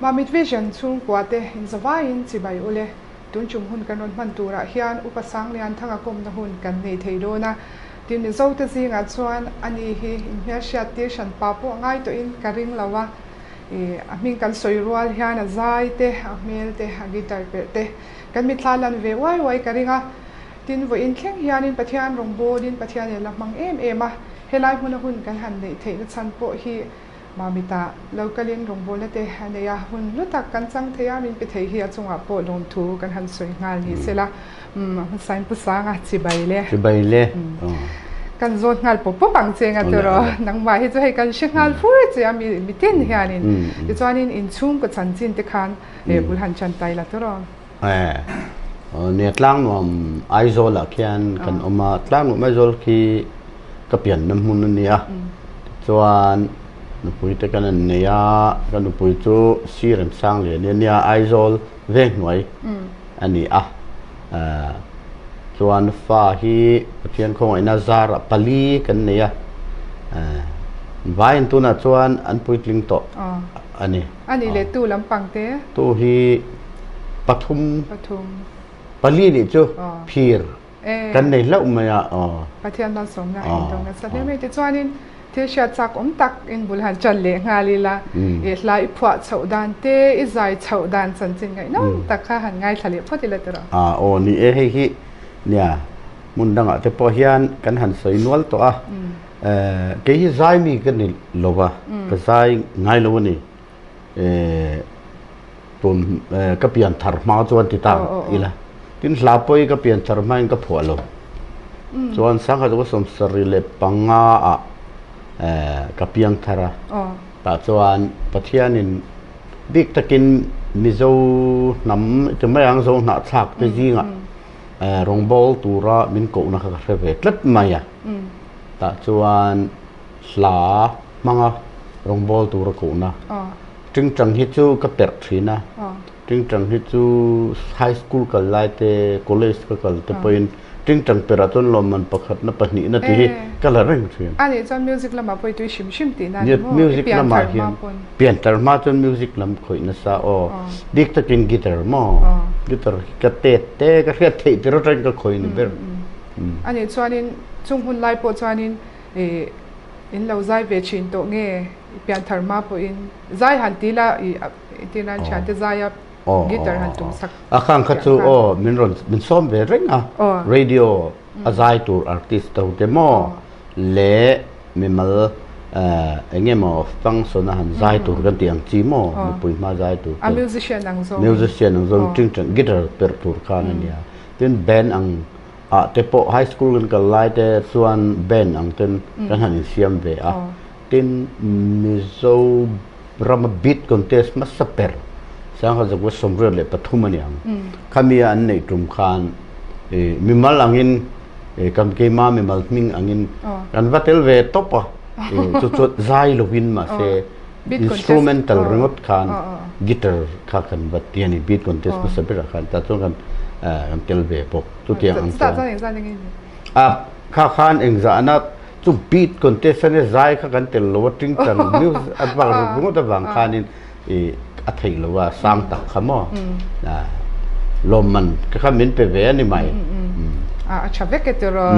Mamit Vision chhungkua te inzavaiin chibai ule. Tun tum hun kan rawn hman turah hian Upa Sanglianthanga kawmna hun kan nei thei dawn a. Tin Mizo te zingah chuan ani hi inhmelhriat tir hran pa pawh ngai tawhin ka ring lo a. Ih a hming kan sawi rual hian a zai te, a hmel te, a guitar perh te kan mitthla lan ve uai uai ka ring a. Tin vawiin thleng hianin Pathian rawngbawlin Pathian in la hmang em em a. Helai hmuna hun kan han neih theihna chhan pawh hi Mamita lo kalin rawngbawlna te a nei a, hun hlu tak kan chang thei a, min pe thei hi a chungah pawh lawmthu kan han sawi nghal ni sela. Umm hmasain Pu Sanga chibai le. Chibai le. Kan zawt nghal pawp pawp ang che nga tiraw. Nangmah hi chu hei kan hre nghal fur che a mi mitin hianin. Tichuanin inchhungkaw chanchin te khan bul han chan tai la tiraw. Nia Tlangnuam Aizawl ah khian kan awm a, Tlangnuam Aizawl khi ka pianna hmun a nia. Tichuan nupui te kan han nei a, ka nupui chu Sir Remsangliani a nia, Aizawl Venghnuai a ni a. Chuan fa hi Pathian khawngaihna zarah pali kan nei a, vaiin tunah chuan an puitling tawh a ni. A nih leh tu lampang te? Tu hi pathum, pali nih chu phir kan nei hlauh mai a. Pathian malsawmna a indawng nasa hle mai. Tichuanin thil hriat chak awm tak in bul han chan leh nghal ila, i hla i phuah chhoh dan te, i zai chhoh dan chanchin ngaihnawm tak kha han ngaithla leh phawt ila tiraw? Aw ni e, hei hi nia hmun dangah te pawh hian kan han sawi nual tawh a. Kei hi zai mi ka ni lo va, ka zai ngai lo a ni. Tun ka pian thar hma chuan ti ta ila. Tin hla pawh hi ka pian thar hmain ka phuah lo. Chuan sangha chu ka sawmsarih leh panga ah ka piang thar a. Tah chuan Pathianin bik takin Mizo hnam ti mai ang Zo hnahthlak te zingah rawngbâwl tura min kohna kha ka hre ve tlat mai a. Tah chuan hla hmanga rawngbâwl tura kohna tingtang hi chu ka perh thin a, tingtang hi chu high school kal lai te, college ka kal te pawhin tingtang perh ah chuan lawmman pakhatna pahnihna tih hi ka la reng thin. A nih chuan music lamah pawh i tui hrim hrim tihna a ni maw? Music lamah hian pianthar hma chuan music lam khawih nasa aw, bik takin guitar maw, guitar hi ka tet te ka hriat theih tir atangin ka khawih ni ber. A nih chuanin chung hun lai pawh chuanin ih in lo zai ve thin tawh nge i pianthar hma pawhin zai han ti la ih tir nan thian te zai a guitar han tum sak A khang kha chu aw min rawn min sawm ve reng a radio a zai tur artist ho te maw leh mimal eng emaw function a han zai tur kan tih ang chi maw mipui hma zai tur te musician ang zawng musician ang zawng ting tang guitar perh tur khan a nia tin band ang ah te pawh high school kan kal lai te chuan band ang ten kan han insiam ve a tin Mizo rama beat contest hmasa ber sangha zakua 83 a ni ang khami a an neih tum khan ih mimal angin ih kan keima mimal hming angin kan va tel ve tawp a ih chu chu zai lovin mahse instrumental ringawt khan guitar kha kan va ti a ni beat contest hmasa berah khan tah chuan kan kan tel ve bawk chutiang ang chuan a kha khan engzahna chu beat contest ania zai kha kan tel lo a tingtang music a vang ringawt avang khanin ih a theih lo a sang tak kha maw lawmman kha kha min pe ve a ni mai. A tha vek e tiraw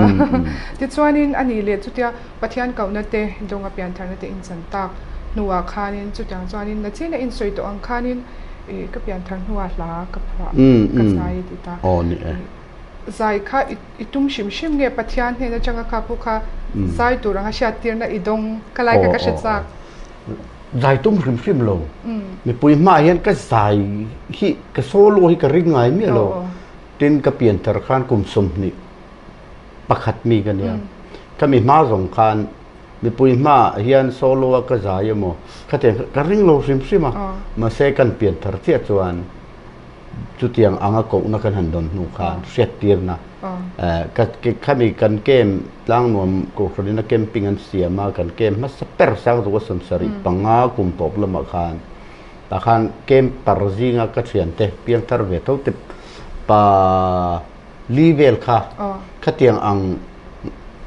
tichuanin a nih leh chutia Pathian kohna te, Dawnga piantharna te inchan tak hnuah khanin chutiang chuanin nachina insawi tawh ang khanin ih ka pianthar hnuah hla ka phuah ka zai ti ta. Zai kha i tum hrim hrim nge Pathian hnen atanga kha pawh kha zai tur anga hriattirna i dawng ka lai kha ka hre chak. Zai tum hrim hrim lo. Mipui hmaah hian ka zai hi ka solo hi ka ring ngai miah lo. Tin ka pianthar khan kum 20 pakhat mi ka nia. Khami hma zawng khan mipui hmaah hian solo a ka zai emaw khatiang ka ring lo hrim hrim a, mahse kan pian thar chiah chuan chutiang anga kohna kan han dawn hnu khan hriattirna ka khami kan camp Tlangnuam Kohhranin a camping an siam a, kan camp hmasa ber Sangzawka 75 kum tawp lamah khan tah khan camper zinga ka thiante piangthar ve tho te pa Li vel kha khatiang ang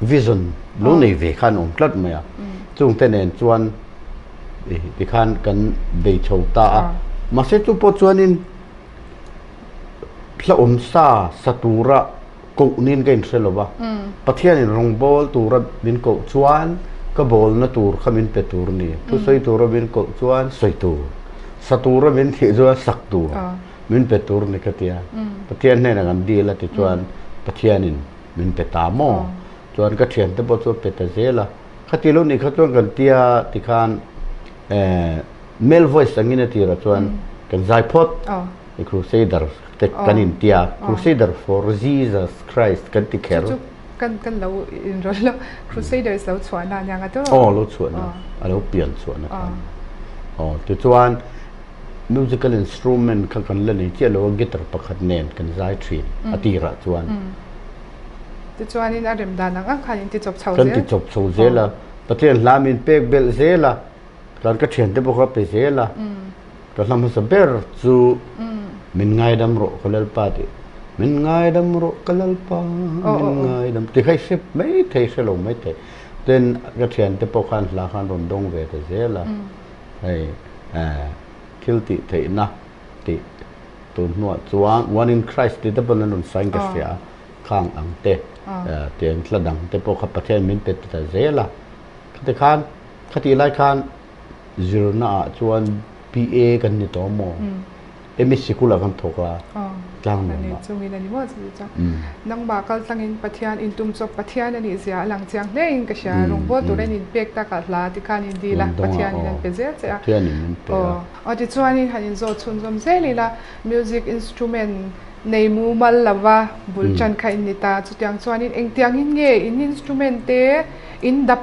vision lo nei ve khan awm tlat mai a, chungte nen chuan tikhan kan bei chho ta a. Mahse chu pawh chuanin hla awm sa sa tura koh niin ka inhre lo va. Pathianin rawngbâwl tura min koh chuan ka bâwlna tur kha min pe tur a ni. Thusawi tura min koh chuan sawi tur, sa tura min thih chuan sak tur min pe tur a ni ka ti a. Pathian hnenah kan dil a tichuan Pathianin min pe ta maw? Chuan ka thiante pawh chu a pe ta zel a. Khati lo nih kha chuan kan tia tikhan male voice angin a tirah chuan kan zai phawt. Crusader te kan intia, Crusader for Jesus Christ kan ti kher. Chu chu kan kan lo inrawlh lo, Crusaders lo chhuahna ania nga tawh. Aw lo chhuahna, a lo pian chhuahna kha ania. Aw tichuan musical instrument kha kan la nei chiah lo a, guitar pakhat nen kan zai thin a tirah chuan. Tichuanin a rem dan ang ang khan in ti chawp chho zel. Kan ti chawp chho zel a, Pathian hla min pek belh zel a, kan ka thiante pawh kha pe zel a. Ka hla hmasa ber chu Min ngaidam rawh ka Lalpa tih Min ngaidam rawh ka Lalpa min ngaidam tih kha i hre mai thei hre lo mai thei. Tin ka thiante pawh khan hla khan rawn dawng ve ta zel a, hei thil tih theihna tih tun hnuah chuan One in Christ tih te pawn an rawn sign ka hria a, khang ang te tiang hla dang te pawh kha Pathian min pe ta zel a. Khati khan khatih lai khan Zirna ah chuan PA kan ni tawh maw? ME sikul ah kan thawk a, tlang nuam ah. Ani chungin a ni maw chu chu. Nangmah kal tlangin Pathian intum chawp Pathian a nih zia a lang chiang hle in ka hria. Rawngbâwl tur in inpek tak ah hla ti khan in dil a, Pathian in an pe zel che a. Pathian in min pe a. Aw tichuanin han inzawt chhunzawm zel ila music instrument nei mumal lova bul tan kha in ni ta. Chutiang chuanin engtiangin nge in instrument te in dap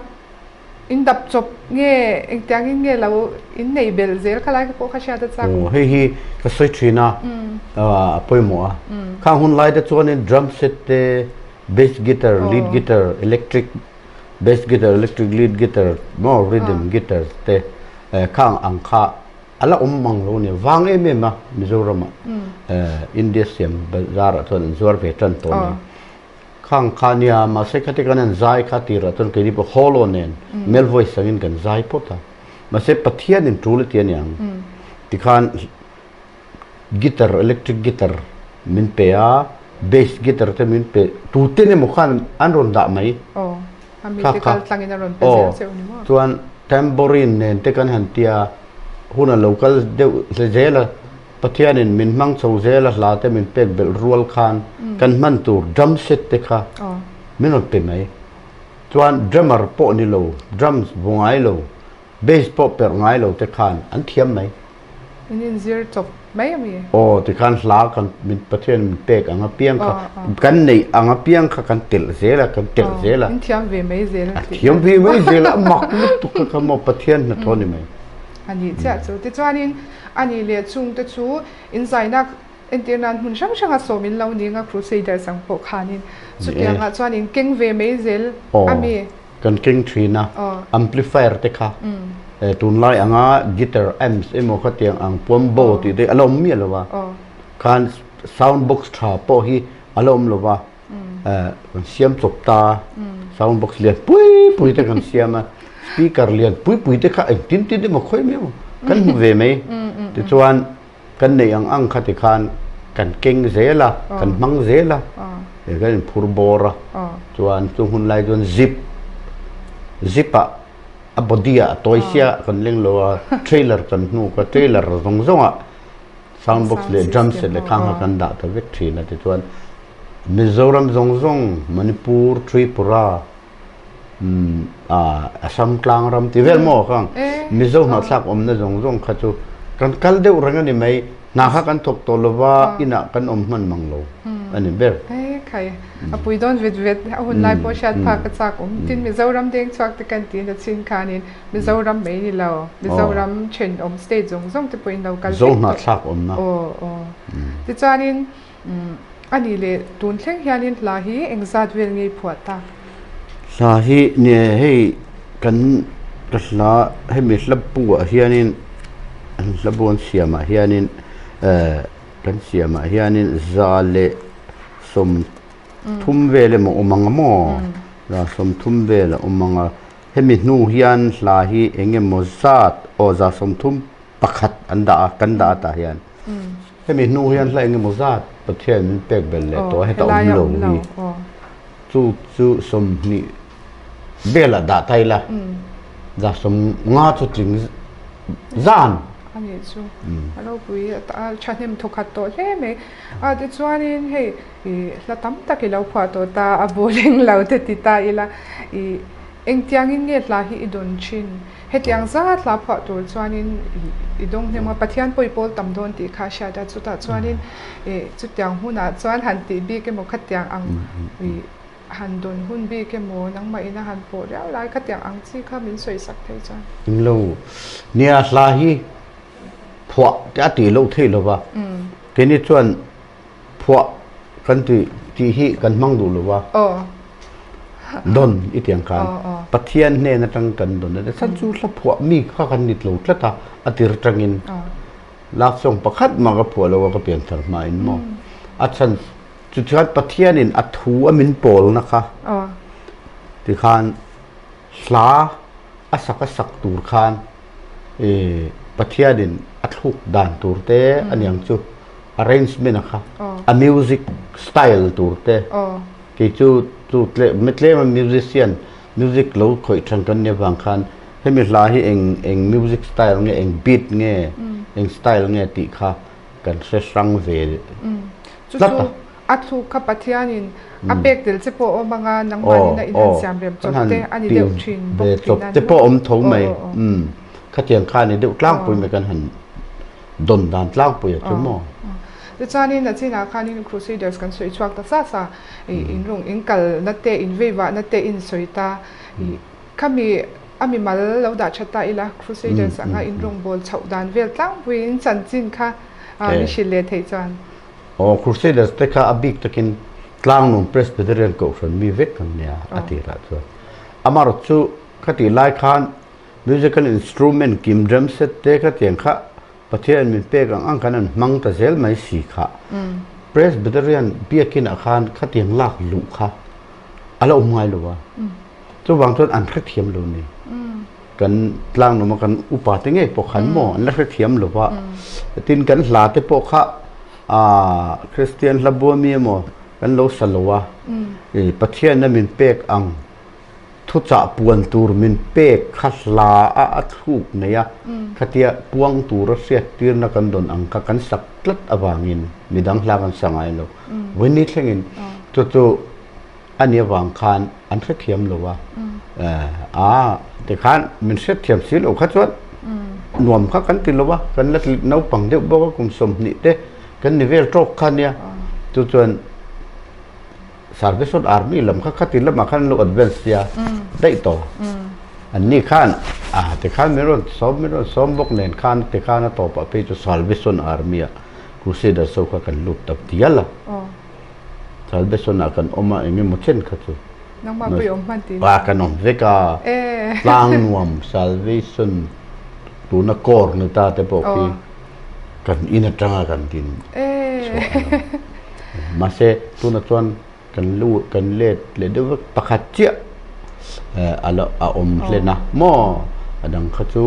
In dap chawp nge engtiangin nge lo in nei belh zel kha lai pawh kha hriat a chak. Aw hei hi ka sawi thin a, a pawimawh a. Khang hun lai te chuanin drum set te, bass guitar, lead guitar, electric bass guitar, electric lead guitar maw rhythm guitar te khang ang kha a la awm mang lo a ni. Vang em em a Mizoramah India siam bazarah chuan an zuar ve tan tawh a ni. Khang kha nia, mahse khati kan han zai kha tirah chuan keini pawh hollow nen male voice angin kan zai phawt a. Mahse Pathianin tul a ti a niang. Tikhan guitar, electric guitar min pe a, bass guitar te min pe, tuten emaw khan an rawn dah mai. Kha kha. Aw, chuan tambourine nen te kan han tia, hun a lo kal deuh zel a. Pathianin min hmang chho zel a hla te min pek belh rual khan kan hman tur drum set te kha min rawn pe mai. Chuan drummer pawh ni lo, drums bu ngai lo, bass pawh perh ngai lo te khan an thiam mai. In inzir chawp mai a mi? Aw, tikhan hla kan min Pathian min pek ang apiang kha kan neih ang apiang kha kan telh zel a, kan telh zel a. In thiam ve mai zel a tih. A thiam ve mai zel a, a mak lutuk kha kha maw Pathian hnathawh ni mai. A nih chiah chu. Tichuanin a nih leh chungte chu inzainak entir nan hmun hrang hranga sawm in lo ning a, Crusaders ang pawh khanin chutiangah chuan in keng ve mai zel a mi? Aw, kan keng thin a, amplifier te kha tunlai anga guitar amps emaw khatiang ang puam bow tih te a la awm miah lo va, khan sound box tha pawh hi a la awm lo va. Kan siam chawp ta sound box lian pui pui te kan siam a speaker lian pui pui te kha engtin tin emaw khawi mai emaw kan hmu ve mai tichuan kan neih ang ang kha tikhan kan keng zel a kan hmang zel a kan inphur bawr a chuan chung hun lai chuan zip zip ah a body ah a tawi sia kan leng lo a trailer kan hnuk a trailer zawng zawng ah Sound box leh drum set leh khang kha kan dah ta vek thin a tichuan Mizoram zawng zawng Manipur, Tripura, Assam tlang ram tih vel maw khang Mizo hnahthlak awmna zawng zawng kha chu kan kal deuh reng a ni mai. Hna kha kan thawk tawh lova inah kan awm hman mang lo a ni ber. Khai a pui dawn vet vet a hun lai pawh hriat phak a chak awm. Tin Mizoram deng chhuak te kan tiin a chhin khanin Mizoram mai ni lo, Mizoram thenawm state zawng zawng te pawhin lo kal vek tawh. Zohnahthlak awmna. Aw aw. Tichuanin a nih leh tun thleng hianin hla hi engzat vel nge i phuah ta? Hla hi nia hei kan ka hla hemi hla bu ah hianin an hla bu an siamah hianin kan siamah hianin 130 vel emaw awm ang a maw? 130 vel a awm ang a. Hemi hnu hian hla hi eng emaw zat aw 35 Pakhat an dah a, kan dah a tah hian. Hemi hnu hian hla engemaw zat Pathian min pek belh leh tawh a, heta awm lo hi. Chu chu 20 velah dah ta ila, za 50 chu tling zan. A nih chu, a ropui a thahnem thawkhat tawh hle mai. A tichuanin hei hla tam tak i lo phuah tawh ta, a bawleng lo te ti ta ila, i Engtiangin nge hla hi i dawn thin? Hetiang zat hla phuah tur chuanin i dawng hnem a, Pathian pawi pawl tam dawn tih kha a hriat a, chutah chuanin chutiang hunah chuan han tih bik emaw khatiang ang i han dawn hun bik emaw nangmah ina han pawh riau lai khatiang ang chi kha min sawi sak thei chuan. Englo, nia hla hi phuah te a tih loh theih lova, keini chuan Phuah kan tih tih hi kan hmang duh lo va, dawn i tiang khan Pathian hnen atang kan dawn a, chhan chu hla phuah mi kha kan nit lo tlat a, a tir atangin love song pakhat mah ka phuah lo a ka pianthar hmain maw, a chhan chu chuan Pathianin a thu a min pawlna kha tikhan hla a sak a sak tur khan Pathianin a thluk dan tur te aniang chu. arrangement a kha a music style tur te kei chu chu tlem a musician music lo khawih than kan nia vang khan hemi hla hi eng eng music style nge eng beat nge eng style nge tih kha kan hre hrang ve tlat a. A thluk kha Pathianin a pek tel che pawh a awm anga nangmanin a inhan siam rem chawp te a ni deuh thin bawk thin a ni maw? Chawp te pawh a awm tho mai khatiang kha a ni deuh tlangpui mai kan han dawn dan tlangpui a chu maw? Tichuanin a chinah khanin Crusaders kan sawi chhuak ta sa sa, in rawng in kalna te, in veivahna te in sawi ta. Khami a mimal lo dah that ta ila, Crusaders anga in rawngbâwl chhoh dan vel tlangpui in chanchin kha min hrilh leh theih chuan. Aw, Crusaders te kha a bik takin Tlangnun Presbyterian Kohhran mi vek an nia a tirah chuan. Amaherawhchu khatih lai khan Musical instrument kim drum set te kha tiang kha Pathian min pek ang ang khan an hmang ta zel mai si kha. Presbyterian biakin ah khan khatiang lak luh kha a la awm ngai lo a. Chuvang chuan an hrethiam lo ni. Kan tlangnawm a kan upa te ngei pawh khan maw an la hrethiam lo va. Tin kan hla te pawh kha Christian hla bua mi emaw kan lo sa lo a. Pathian a min pek ang Thuchah puan tur min pek kha hla a a thluk nei a, khatia puang tura hriattirna kan dawn ang kha kan sak tlat avangin midang hla kan sa ngai lo. Vawiin thlengin chu chu a ni avang khan an hrethiam lo a, a tikhan min hriatthiam si lo kha chuan nuam kha kan ti lo a, kan la naupang deuh bawk a kum 20 te kan ni vel tawk kha nia, chu chuan. Salvation Army lam kha khati lamah khan an lo advance sia daih tawh. An ni khan ah tikhan min rawn sawm min rawn sawm bawk nen khan tikhan a tawpah phei chu Salvation Army ah Crusaders ho kha kan lut tak dial a. Salvation ah kan awm a eng emaw chen kha chu. Nangmah pawh i awm hman tih. Ah kan awm vek a. Tlangnuam Salvation tuna corps ni ta te pawh khi kan in atanga kan din chhuah a lo. Mahse, tunah chuan kan lu kan let leh deuh vek pakhat chiah a la a awm hlen a maw? A dang kha chu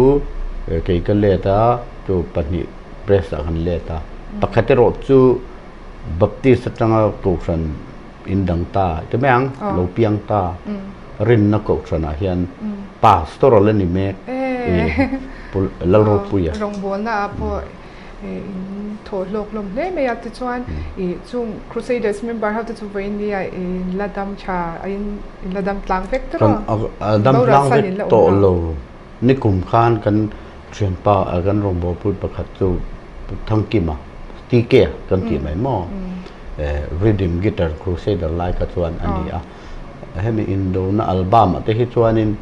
kei ka let a, chu pahnih press ah kan let a. Pakhat erawh chu Baptist atanga kohhran in dang ta ti mai ang, lo piang ta rinna kohhranah hian pastor a la ni mek Lalropuia. Rawngbawlna ah pawh in thawh hlawk hlawm hle mai a, tichuan ih chung Crusaders member ho te chu vawiin nia in la dam tha a in in la dam tlang vek tawh a, dam tlang vek tawh lo nikum khan kan thianpa kan rawngbawlpui pakhat chu Thangkima TK kan tih mai maw rhythm guitar Crusader lai kha chuan a ni a. Hemi indona album ah te hi chuanin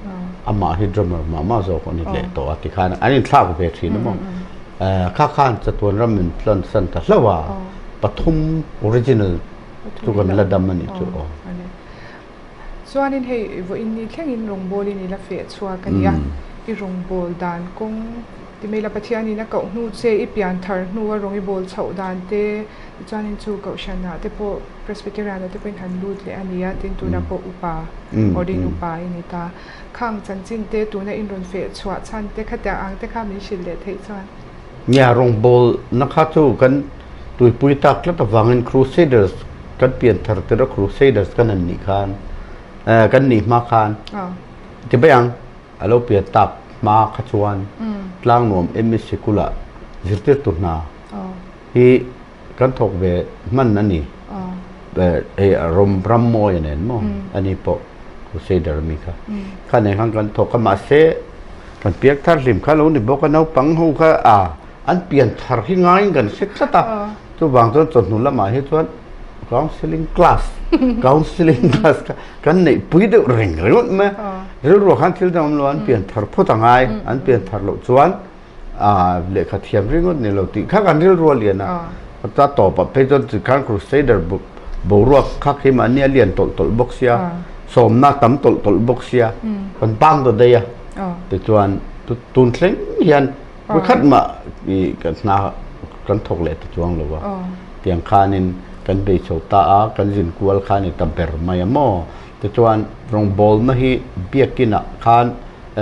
amah hi drummer mah mah zawk a ni leh tawh a tikhan an inthlak ve thin a maw. Kha khan chatuan ram min plan san ta hlauh a, pathum original chu kan la dam a nih chu aw. Chuanin hei vawiin ni thlengin rawngbawlin i la feh chhuak a nia, i rawngbâwl dan kawng ti mai la Pathianin a koh hnu che i pian thar hnu a rawng i bawl chhoh dan te tichuanin chu Kohhranah te pawh Presbyterian-ah te pawhin han lut leh a ni a, tin tunah pawh upa, Ordin upa i ni ta. Khang chanchin te tuna in rawn feh chhuah chhan te khatiang ang te kha min hrilh leh theih chuan. Nia, rawngbawlna kha chu kan tuipui tak tlat avangin Crusaders kan pian thar tir a, Crusaders kan han nih khan, kan nih hma khan ti mai ang, a lo pian tak hma kha chuan Tlangnuam ME Sikula zirtirtu hna hi kan thawk ve hman a ni. Hei ram Rammawia nen maw ani pawh Crusader ami kha. Kha nen khan kan thawk a mahse kan piak thar hlim kha lo ni bawk a naupang ho kha a an pian thar hi ngaiin kan hre tlat a. Chuvang chuan chawhnu lamah hi chuan counselling class counselling class kha kan neih pui deuh reng ringawt mai a. Rilruah khan thil dang awm lo an pian thar phawt a ngai an pian thar loh chuan a lehkha thiam ringawt ni lo tih kha kan rilru a lian a ta tawpah phei chuan tikhan crusader boruak kha khi mahni a lian tawlh tawlh bawk sia sawmna tam tawlh tawlh bawk sia kan pang ta daih a tichuan tun thleng hian pakhat mah ih kan hna kan thawk leh ta chuang lo a tiang khanin kan bei chho ta a kan zin kual kha a ni ta ber mai a maw tichuan rawngbawlna hi biakinah khan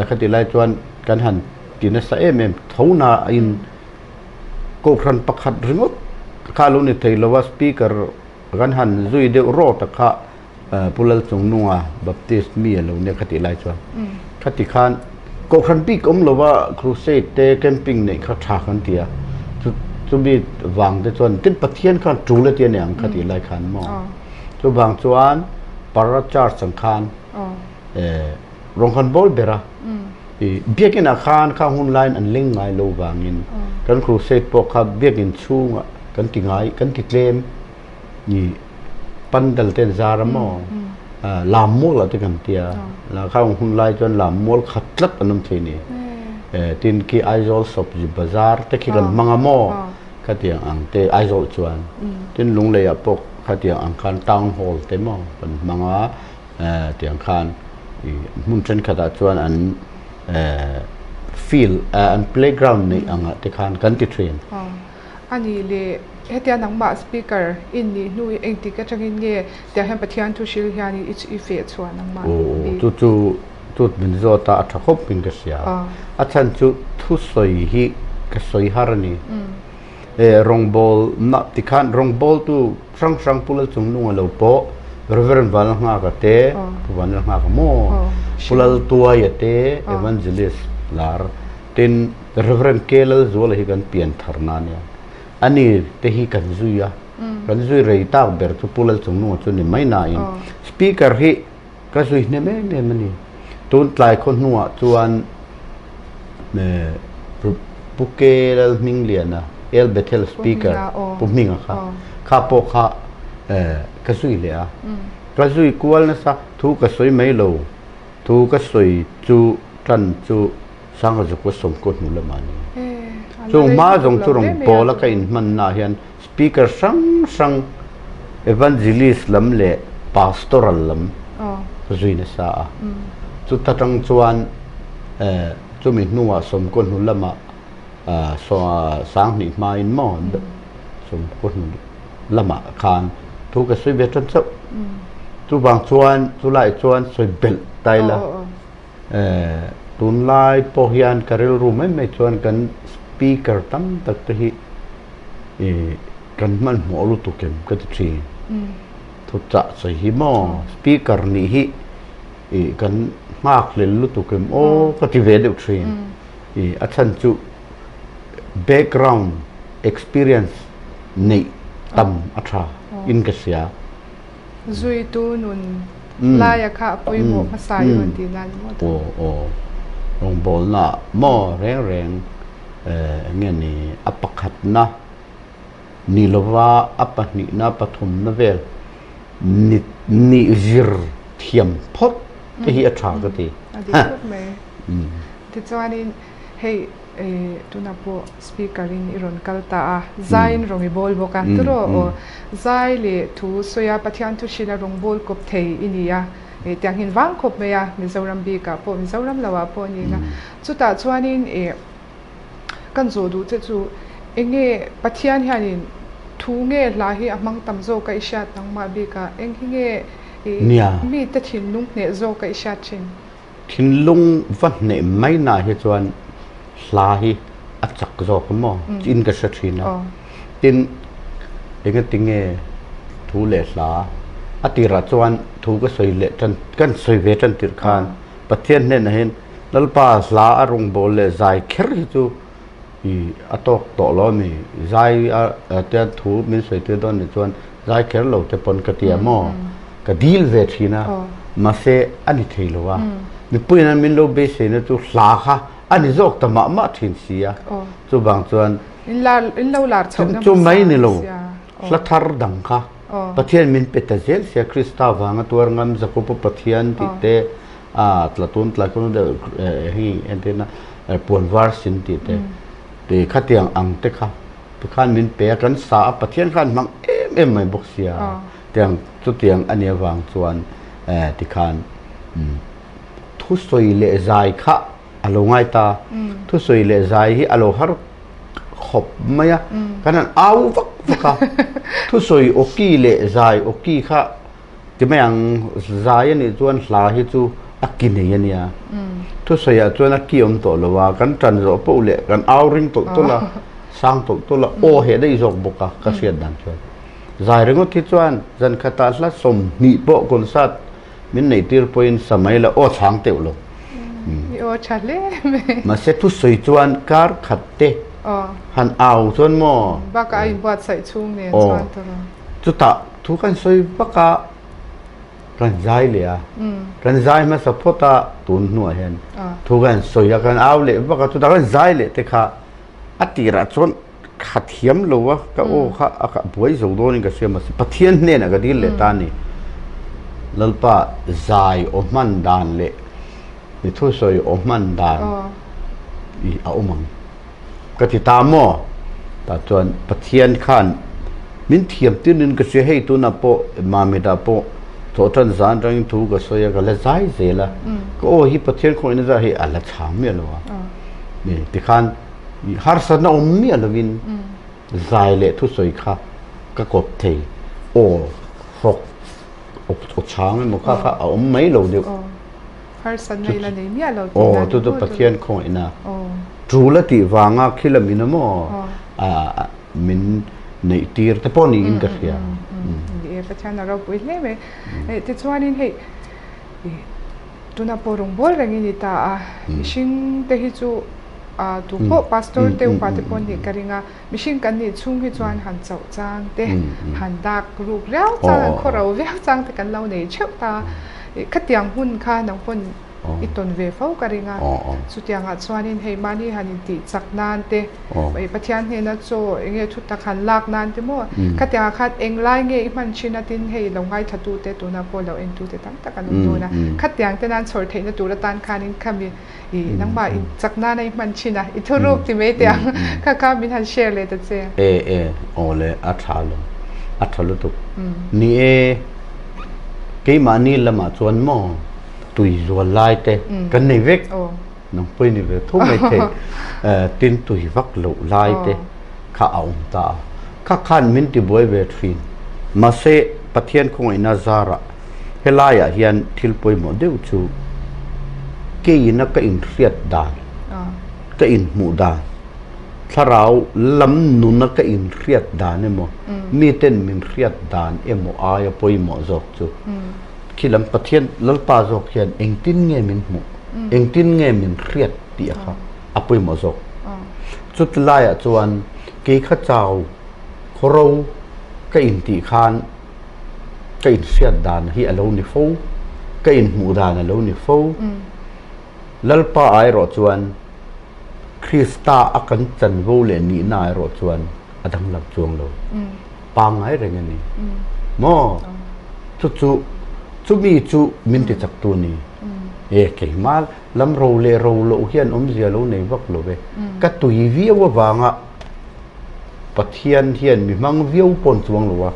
khati lai chuan kan han Ti nasa em em tho na in kohhran pakhat ringawt kha lo ni thei lo a, speaker kan han zui deuh rawt a kha Pu Lalchungnunga Baptist mi a lo nia kha tih lai chuan khati khan kohhran bik awm lo a crusade te camping neih kha tha kan ti a, chumi vang te chuan tin Pathian khan tul a ti a ni ang kha tih lai khan maw chuvang chuan para church ang khan Rawng kan bawl ber a. I biakin ah khan kha hun laiin an leng ngai lo vangin kan crusade pawh kha biakin chhungah kan ti ngai kan ti tlem i pandal te an zar a maw lam mual ah te kan tia la kha hun lai chuan lam mual khat tlat an awm thei ni tin khi Aizawl Sawpzi bazar te khi kan hmang a maw khatiang ang te Aizawl chuan tin Lunglei ah pawh khatiang ang khan town hall te maw kan hmang a. Tiang khan hmun thenkhatah chuan an field an playground neih angah te khan kan ti thin. A nih leh hetia nangmah speaker in nih hnu hi engtik atangin nge tiang hian Pathian thu hril hian i feh chhuah nangmah bik? Chu chu chu min zawt a a tha khawp in ka hria. A chhan chu thusawi hi ka sawi har a ni. Rawngbawl na tikhan rawngbawltu hrang hrang Pu Lalchungnunga lo pawh Reverend Vanlalnghaka te Pu Vanlalnghaka maw Pu Laltuaia te Evangelist lar tin Reverend K Lalzuala hi kan pian thar na ania ani te hi kan zui a kan zui rei tak ber chu Pu Lalchungnunga chu ni mai nain Speaker hi Ka zui hnem em em a ni. Tun tlai khaw hnuah chuan Pu Ke Lalhmingliana, El Bethel Speaker, Pu Hminga kha, kha pawh kha ka zui leh a. Ka zui kual nasa, thu ka sawi mai lo, thu ka sawi chu tan chu Sanghazuka sawmkaw hnu lamah a ni. Chung hma zawng chu rawn pawl a ka inhmannaah hian Speaker hrang hrang Evangelist lam leh Pastoral lam ka zui nasa a. Chuta tang chuan chumi hnuah sawmkaw hnu lamah sanghnih hmain maw sawmkaw hnu lamah khan thu ka sawi ve tan chauh. Chuvang chuan chulai chuan sawi belh ta ila tunlai pawh hian ka rilru mai mai chuan kan speaker tam tak te hi I kan hmanhmawh lutuk em ka ti thin. Thuchah sawi hi maw speaker nih hi i kan nghak hlel lutuk em aw ka ti ve deuh thin. I a chhan chu background experience neih tam a tha in ka hria. Zuitu nun laia kha a pawimawh hmasa i rawn tih nan maw tu? Aw aw rawngbawlna maw reng reng eng nge ni a pakhatna ni lova a pahnihna pathumna vel ni nih zir thiam phawt te hi a tha ka ti. A dik khawp mai. Tichuanin hei tunah pawh speaker in i rawn kal ta a, zaiin rawng i bawl bawk a, tiraw aw zai leh thu sawi a Pathian thu hrilh a rawng bawl kawp thei i ni a, tiang hin vang khawp mai a Mizoram bikah pawh Mizoram loah pawh a ni ang a, chutah chuanin ih kan zawh duh che chu eng nge Pathian hianin thu nge hla hi a hmang tam zawk a i hriat nangmah bikah eng hi nge ih mite thinlung hneh zawk a i hriat thin? Thinlung va hneh mai na hi chuan hla hi. a chak zawk a maw in ka hre thin a. Tin, engatinge thu leh hla a tirah chuan thu ka sawi leh tan kan sawi ve tan tirh khan Pathian hnenah hian Lalpa hla a rawngbâwl leh zai kher hi chu i a tawk tawh lo a mi, zai a tia thu min sawi tir dawn nih chuan zai kher lo te pawn ka ti a maw ka dil ve thin a mahse a ni thei lo a mipuiin an min lo beiseina chu hla kha a ni zawk ta mah mah thin si a chuvang chuan chu mai ni lo hla thar dang kha Pathian min pe ta zel sia Krista vanga tuar ngam Jakob-a Pathian tih te a tla tun tlai kawng deuh hei entirna puan var sin tih te tih khatiang ang te kha tikhan min pe a kan sa a Pathian khan hmang em em mai bawk sia tiang chutiang a nih avang chuan tikhan thusawi leh zai kha a lo ngai ta thusawi leh zai hi a lo har khawp mai a kan han au vak vak a thusawi awki leh zai awki kha Ti mai ang, zai a nih chuan hla hi chu a ki nei a nia. Thusawiah chuan a ki awm tawh lo a, kan tan zawh poh leh kan au ring tawlh tawlh a, sang tawlh tawlh a, aw heh daih zawk bawk a ka hriat dan chuan. Zai ringawt hi chuan zan khatah hla 20 pawh concert min neih tir pawhin sa mai la aw chhang teuh lo. I aw tha hle mai. Mahse thusawi chuan kar khat te han au chuan maw. Bakah a inbuatsaih chhung nen chuan tawrh a. Chutah Thu kan sawi vak a, kan zai leh a, kan zai hmasa phawt a tun hnuah hian thu kan sawi a, kan au leh vak a, chutah kan zai leh te kha a tirah chuan ka thiam lo a, ka aw kha a buai zo dawnin ka hria mahse Pathian hnenah ka dil leh ta a ni. Lalpa zai aw hman dan leh mi thusawi aw hman dan i a awm ang. Ka ti ta maw? Tah chuan Pathian khan min thiam tinin ka hria, hei tunah pawh Mamit-ah pawh thawhṭan zan atangin thu ka sawi a, ka la zai zel a, ka aw hi Pathian khawngin a zah hi a la chhang miah lo a, tikhan harsatna awm miah lovin zai leh thusawi kha ka kawp thei, aw hrawk aw chhang emaw kha kha a awm mai lo deuh. Harsatna ila nei miah lo tih nan chu chu Pathian khawngaihna tul a tih vanga khi lam in emaw min neih tir te pawh niin ka hria. Ni e, Pathian a ropui hle mai. Tichuanin hei tuna pawh rawngbâwl reng i ni ta a, mihring te hi chu tu pawh pastor te upa te pawh nih ka ring a, mihring kan nih chhung hi chuan han chauh chang te, han dak ruk riau chang, han khawro viau chang te kan lo nei theuh ta. Khatiang hun kha nang pawn i tawn ve fo ka ring a, chutiangah chuanin hei mahni han intih chak nan te, Pathian hnena chaw eng nge thutak han lak nan te maw, khatiangah khan eng lai nge i hman thin a tin hei lo ngaithla te tunah pawh lo entu te tam tak an awm dawn a, khatiang te nan chhawr theihna tur atan khanin khami i nangmah i chak nana i hman thin a, i thuruk ti mai teh ang, kha kha min han share leh ta che. E e, aw le, a tha lo, a tha lutuk. Ni e, keimahni lamah chuan maw tui zual lai te kan nei vek, nang pawh i ni ve tho mai thei, tin tui vak loh lai te kha a awm ta a, kha khan min tibuai ve thin. Mahse, Pathian khawngaihna zarah Helaiah hian thil pawimawh deuh chu keina ka inhriat dan, ka inhmuh dan, thlarau lam nuna ka inhriat dan emaw, miten min hriat dan emaw aia pawimawh zawk chu khi lam Pathian Lalpa zawk hian engtin nge min hmuh, engtin nge min hriat tih a kha a pawimawh zawk. Chuti laiah chuan kei kha chau khawro ka intih khan ka inhriat dan hi a lo ni fo, ka inhmuh dan a lo ni fo. Lalpa ah erawh chuan Krista a kan chanvo leh nihna ah erawh chuan a danglam chuang lo. Pangngai reng a ni. Maw? Chu chu chumi chu min ti chaktu a ni. E keimah lam ro leh ro loh hian awmzia lo nei vak lo ve. Ka tui viau avanga Pathian hian mi hmang viau pawn chuang lo a,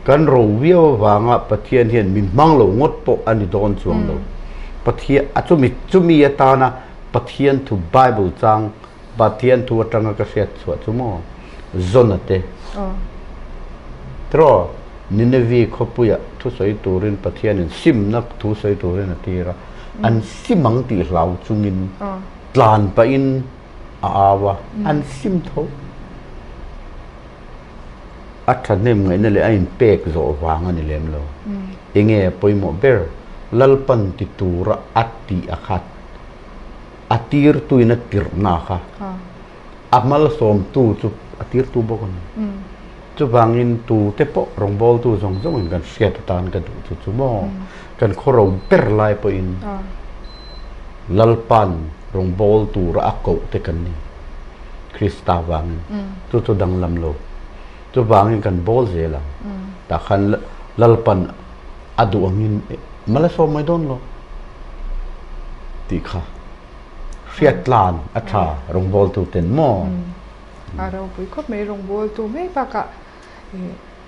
kan ro viau avanga Pathian hian min hmang lo ngawt pawh a ni dawn chuang lo. Pathian a chumi chumi atana Pathian thu Bible chang Pathian thu atanga ka hriat chhuah chu maw Jona te tiraw Nineveh khawpuia thusawi turin Pathianin simna thu sawi turin a tir a, an sim ang tih hlau chungin tlan pahin. a au a, an sim tho. A thahnem ngaihna leh a inpek zawh vang a ni lem lo. Enge a pawimawh ber? Lalpan ti tura a tih a khat, a tirtuin a tirhna kha a malsawmtu chu a tirtu bawk a ni. Chuvangin tute pawh rawngbawltu zawng zawngin kan hriat atan ka duh chu chu maw? Kan khawro ber lai pawhin Lalpan rawngbâwl tura a koh te kan ni, Krista vangin. Chu chu danglam lo. Chuvangin kan bâwl zel ang. Tah khan Lalpan a duh angin mal a sawm mai dawn lo tih kha hriat tlan a tha rawngbâwltu ten maw? A ropui khawp mai rawngbâwltu mai bakah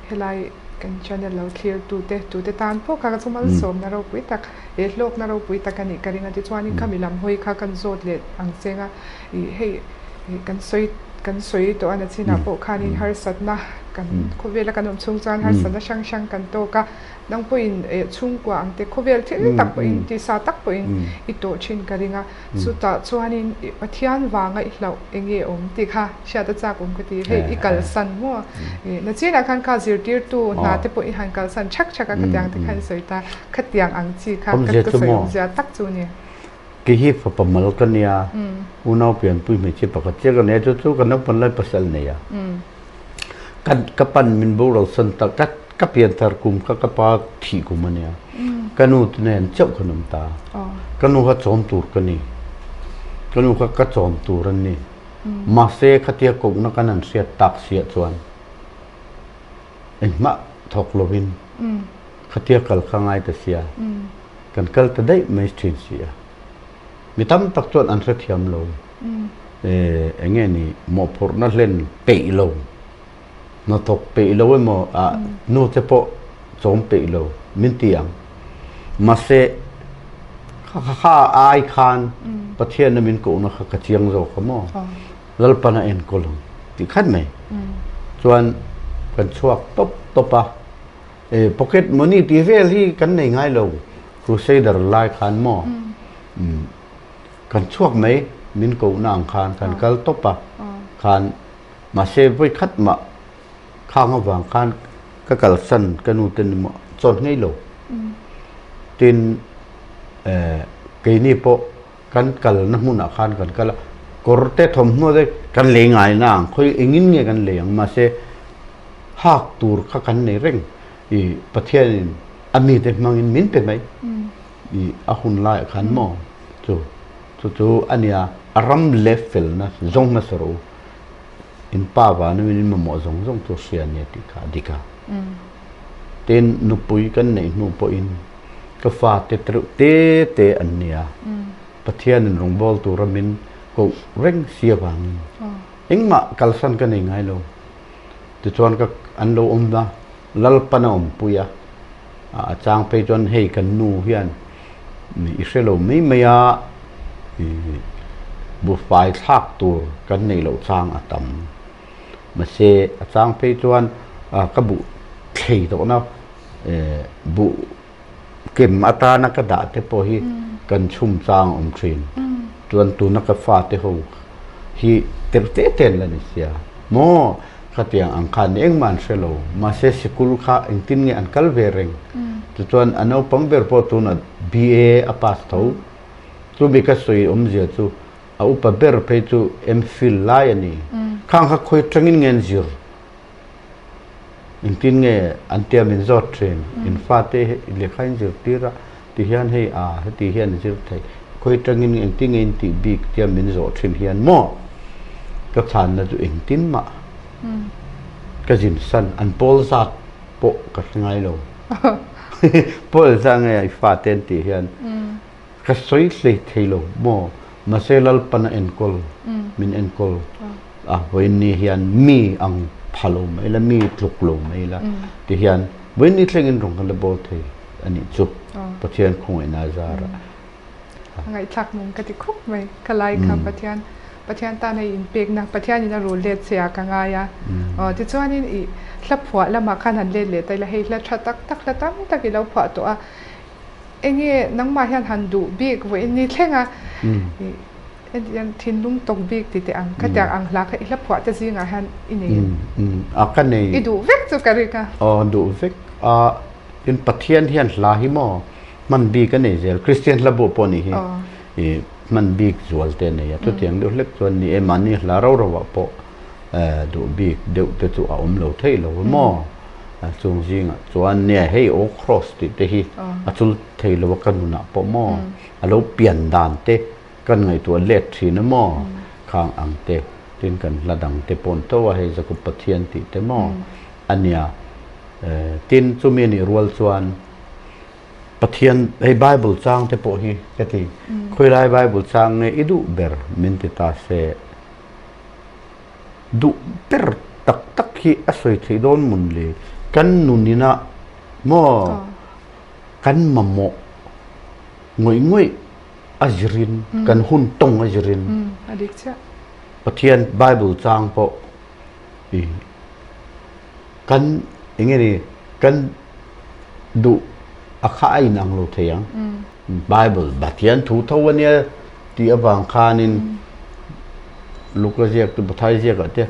Helai kan channel lo thlir tute tute tan pawh kha chu malsawmna ropui tak leh hlawkna ropui tak a nih ka ring a. Tichuanin khami lam hawi kha kan zawt leh ang cheng a, ih hei kan sawi kan sawi tawh a na chinah pawh khanin harsatna kan khawvela kan awm chhung chuan harsatna hrang hrang kan tawk a. Nang pawhin chhungkua ang te khawvel thil tak pawhin tisa tak pawhin i tawh thin ka ring a. Chutah chuanin i Pathian vanga i hlauh eng nge awm tih kha hriat a chak awm ka ti. Hei i kalsan maw? Nachinah khan kha zirtirtu hna te pawh i han kalsan chhak chhak a khatiang te khan i sawi ta. Khatiang ang chi kha ka sawi awmzia tak chu a ni. Kei hi fapa mal ka nia, unau pianpui hmeichhia pakhat chiah ka nia, chu chu ka naupan lai pasal nei a. Ka pan min boral san tak ka ka pianthar kum kha ka pa thih kum a nia. Ka nu te nen chauh kan awm ta. Ka nu kha chawm tur ka ni. Ka nu kha ka chawm tur an ni. Mahse khatia kohna kan han hriat tak siah chuan engmah thawk lovin khatia kal kha ngai ta sia. Kan kal ta daih mai thin si a. Mi tam tak chuan an hrethiam lo. Eng nge ni mawhphurhna hlen peih lo, hnathawk peih lo emaw ah nu te pawh chawm peih lo min ti ang. Mahse kha kha ai khan Pathianna min kohna kha ka chiang zawk a maw? Lalpan a enkawl ang tih khat mai. Chuan kan chhuak tawp tawp a. Pocket money tih vel hi kan nei ngai lo Crusader lai khan maw kan chhuak mai min kohna ang khan kan kal tawp a khan mahse vawi khat mah khang avang khan ka kalsan ka nu te ni maw chawn ngei lo tin keini pawh kan kalna hmunah khan kan kal a kawr te thawmhnaw te kan lei ngai na ang khawi engin nge kan lei ang mahse hak tur kha kan nei reng i Pathianin a mite hmangin min pe mai i a hun laiah khan maw chu chu chu a nia a ram leh felna zawng hmasa rawh u in pa vana min mamawh zawng zawng chu hria ania tih kha a dik a tin nupui kan neih hnu pawhin ka fate tereuh te te an nia Pathianin rawngbâwl tura min koh reng si avangin engmah kalsan ka nei ngai lo. Tichuan ka an lo awm a, Lalpan a awmpui a, a chang phei chuan hei kan nu hian i hre lo mai mai a, buhfai thlak tur kan neih loh chang a tam. Mahse a chang phei chuan ka buh thlei tawhna buh kem atana ka dah te pawh hi kan chhum chang a awm thin. Chuan tuna ka fate ho hi tel te te an la ni sia maw khatiang ang khan engmah an hre lo. Mahse sikul kha engtin nge an kal ve reng. Tichuan a naupang ber pawh tunah BA a pass tho. Chumi ka sawi awmzia chu a upa ber phei chu MPhil lai a ni. Khang kha khawi tangin nge an zir? Engtin nge an tia min zawt thin? In fate lehkha in zirtir a ti hian hei a heti hian a zir thei. Khawi tangin engtin nge in tih bik tia min zawh thin hian maw ka chhanna chu engtin mah ka zin san an pawl zat pawh ka hre ngai lo. Pawl zat nge i fate an tih hian Ka sawi hlei thei lo maw? Mahse Lalpan a enkawl, min enkawl a, vawiinni hian mi ang pha lo mai la, mi tluk lo mai la ti hian vawiinni thlengin rawng kan la bawl thei a nih chu Pathian khawngaihna a zarah. A ngaihthlak nung ka ti khawp mai. Ka lai kha Pathian Pathian tan a inpekna Pathianin a rul let che ah ka ngai a. Aw tichuanin i hla phuah lamah khan han let leh ta ila hei hla tha tak tak hla tam tak i lo phuah tawh a. Enge nangmah hian han duh bik vawiin ni thleng a. Entian thinlung tawk bik ti teh ang. Khatiang ang hla kha i hla phuah te zingah hian i nei em? A ka nei. I duh vek chu ka ring a. Aw duh vek a. Tin Pathian hian hla hi maw hman bik a nei zel. Kristian hla buh pawh nih hi i hman bik zual te a nei a. Chutiang deuh hlek chuan ni e mahni hla rau rauah pawh duh bik deuh te chu a awm lo thei lo maw. Chung zingah chuan nia hei aw cross tih te hi a chul thei lo a ka nunah pawh maw a lo pian dan te kan ngaihtuah let thin a maw khang ang te tin kan hla dang te pawn tho a hei Jakob Pathian tih te maw a nia tin chumi nih rual chuan Pathian hei Bible chang te pawh hi ka ti khawilai Bible chang nge i duh ber min ti ta se duh ber tak tak hi a sawi theih dawn mun le kan nunina maw kan mamawh ngawih ngawih a zirin kan hun tawng a zirin Pathian Bible chang pawh i kan eng nge ni kan duh a kha a inang lo thei ang. Bible Pathian thu tho a nia tih avang khanin Luka ziak chu Pathai ziakah te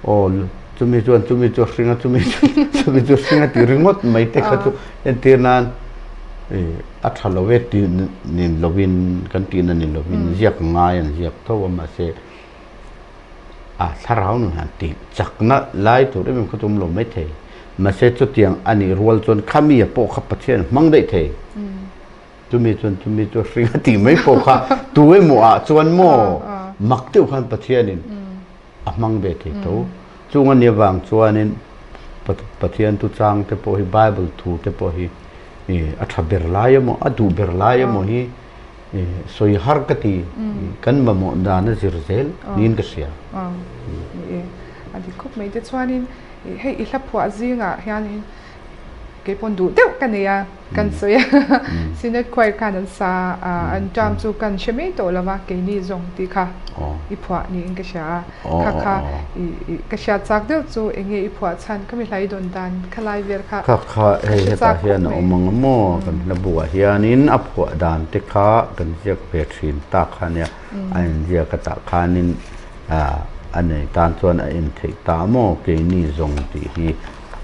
aw chumi chuan chumi chu a hring a chumi chumi chu a hring a tih ringawt mai te kha chu entir nan a tha lo e tih ni lovin kan tihna ni lovin ziak ngai an ziak tho a mahse a thlarau nun han tih chakna lai tur em em kha chu awm lo mai thei mahse chutiang a nih rual chuan khami a pawh kha Pathian a hmang daih thei. Chumi chuan chumi chu hring a tih mai pawh kha tu emaw ah chuan maw mak deuh khan Pathianin a hmang ve thei tho. Chung a nih avang chuanin Pathian thuchang te pawh hi Bible thu te pawh hi a tha ber lai emaw a duh ber lai emaw hi sawi har ka ti kan mamawh dan a zir zel niin ka hria. A dik khawp mai te chuanin hei i hla phuah zingah hianin kei pawn duh deuh ka nei a kan sawi a Synod Choir khan an sa a an term chu kan hre mai tawh lo va keini zawng tih kha i phuah niin ka hria a kha kha i ka hriat chak deuh chu eng nge i phuah chhan ka mi hlai dawn dan kha lai vel kha kha kha hei hetah hian a awm ang maw kan hla buah hianin a phuah dan te kha kan ziak ve thin tak kha nia a inziak a tah khanin a nei tan chuan a en theih ta maw keini zawng tih hi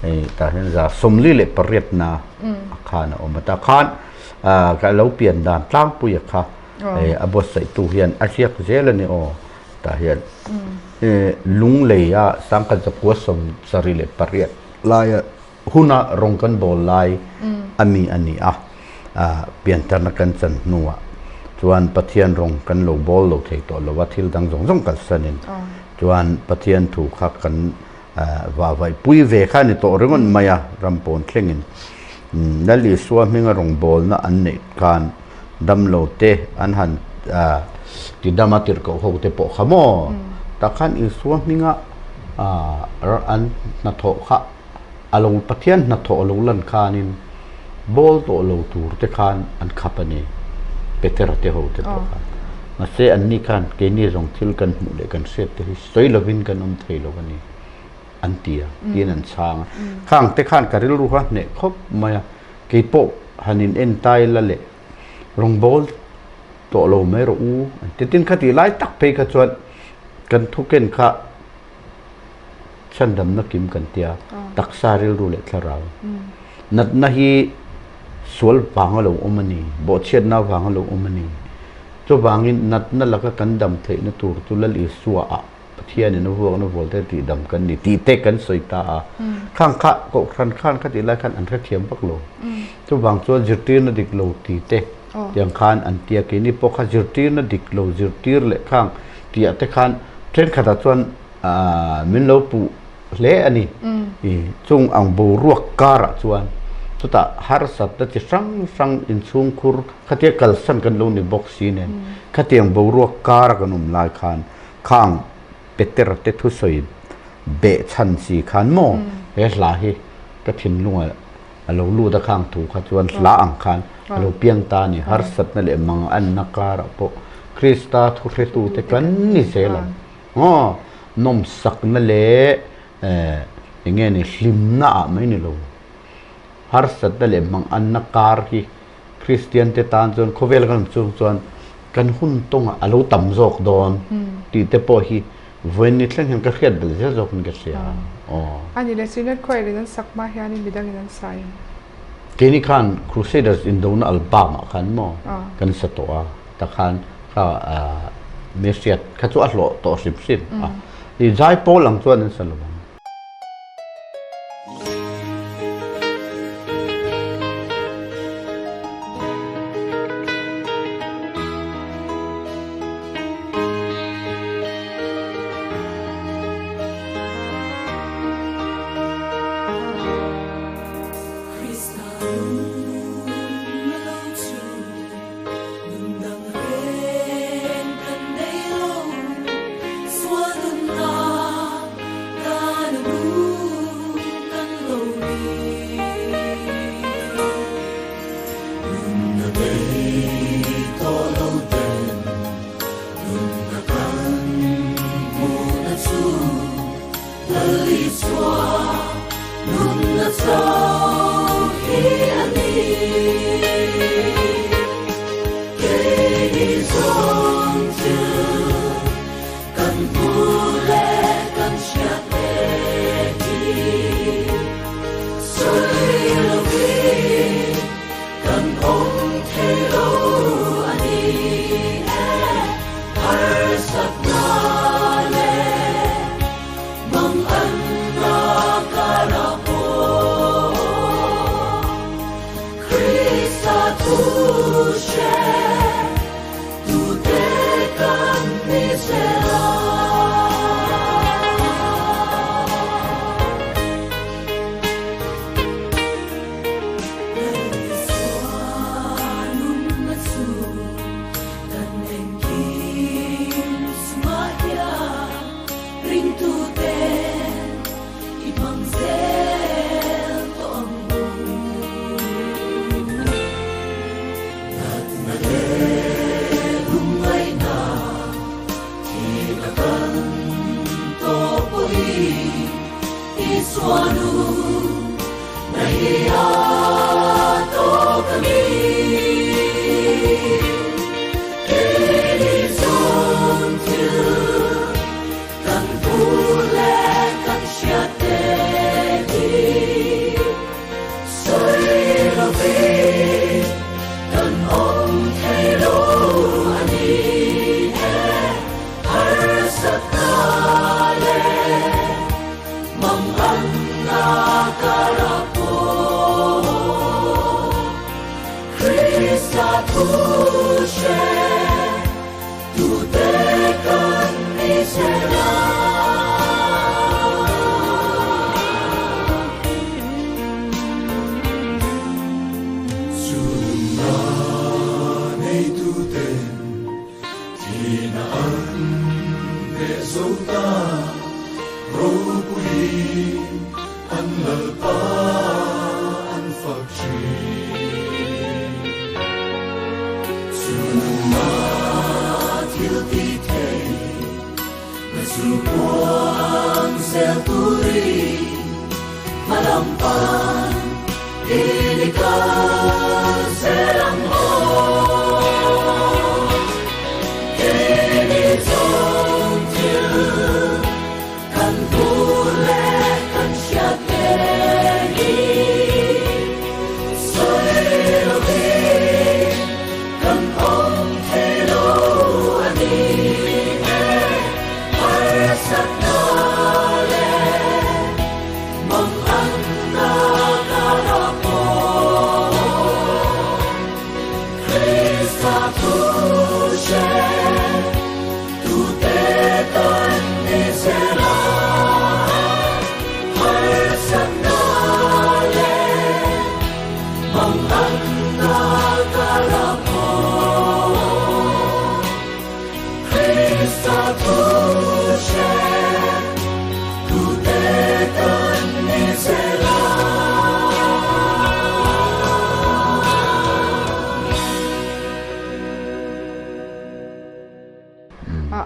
Hei tah hian za 48 na a khan a awm a, tah khan ka lo pian dan tlangpui a kha a buatsaihtu hian a hriak zel a ni aw tah hian lunglei a sangkhat zakua 78 laia huna rawng kan bawl lai a mi a ni a piantarna kan chan hnuah chuan Pathian rawng kan lo bawl lo thei tawh lo a thil dang zawng zawng kalsanin chuan Pathian thu kha kan Vahvaih pui ve kha a ni tawh ringawt mai a, ram pawn thlengin Lal Isua hminga rawngbawlna an neih khan damlo te an han ti dam a tirhkoh ho te pawh kha maw tah khan Isua hminga an hnathawh kha a lo Pathian hnathawh a lo lan khanin bawl tawh lo tur te khan an khap a ni Petera te ho te pawh khan mahse anni khan keini zawng thil kan hmuh leh kan hriat te hi sawi lovin kan awm thei lo a ni an ti a tiin an chhang a khang te khan ka rilru kha hneh khawp mai a kei pawh han in en tai la leh rawngbawl tawh lo mai rawh u an ti tin kha tih lai tak phei kha chuan kan thuken kha chhandamna kim kan tia taksa rilru leh thlarau natna hi sual vang a lo awm a ni bawhchhiatna vang a lo awm a ni. Chuvangin natna laka kan dam theihna tur chu Lal Isua-ah Pathianin a vuakna vualte tihdam kan ni tih te kan sawi ta a. Khang kha Kohhran khan kha tih lai khan an hrethiam vak lo. Chuvang chuan zirtirna dik lo ti te tiang khan an ti a. Keini pawh kha zirtirna dik lo zirtir leh khang tihah te khan thenkhatah chuan min lo puh hle a ni. Chung ang boruak karah chuan chutah harsatna chi hrang hrang inchhungkhur Khatia kalsan kan lo ni bawk si nen, khatiang boruak kara kan awm lai khan khang Petera te thusawi beh chhan si khan maw he hla hi ka thinlunga a lo lut a khang thu kha chuan hla ang khan a lo piang ta a ni. Harsatna leh manganna karah pawh Krista thuhretute kan ni zel ang. Aw, nawmsakna leh eng nge ni hlimna ah mai ni lo. Harsatna leh manganna kar hi Kristiante tan chuan khawvel kan awm chung chuan kan hun tawngah a lo tam zawk dawn tih te pawh hi vawiin ni thleng hian ka hriat belh zel zawkin ka hria. Aw. A ni le, Synod Choir in an sak hma hianin midangin an sa em? Keini khan Crusaders indona album ah khan maw kan sa tawh a, takhan kha mi hriat kha chu a hlawh tawh hrim hrim a, i zai pawl ang chuan an sa lo ang.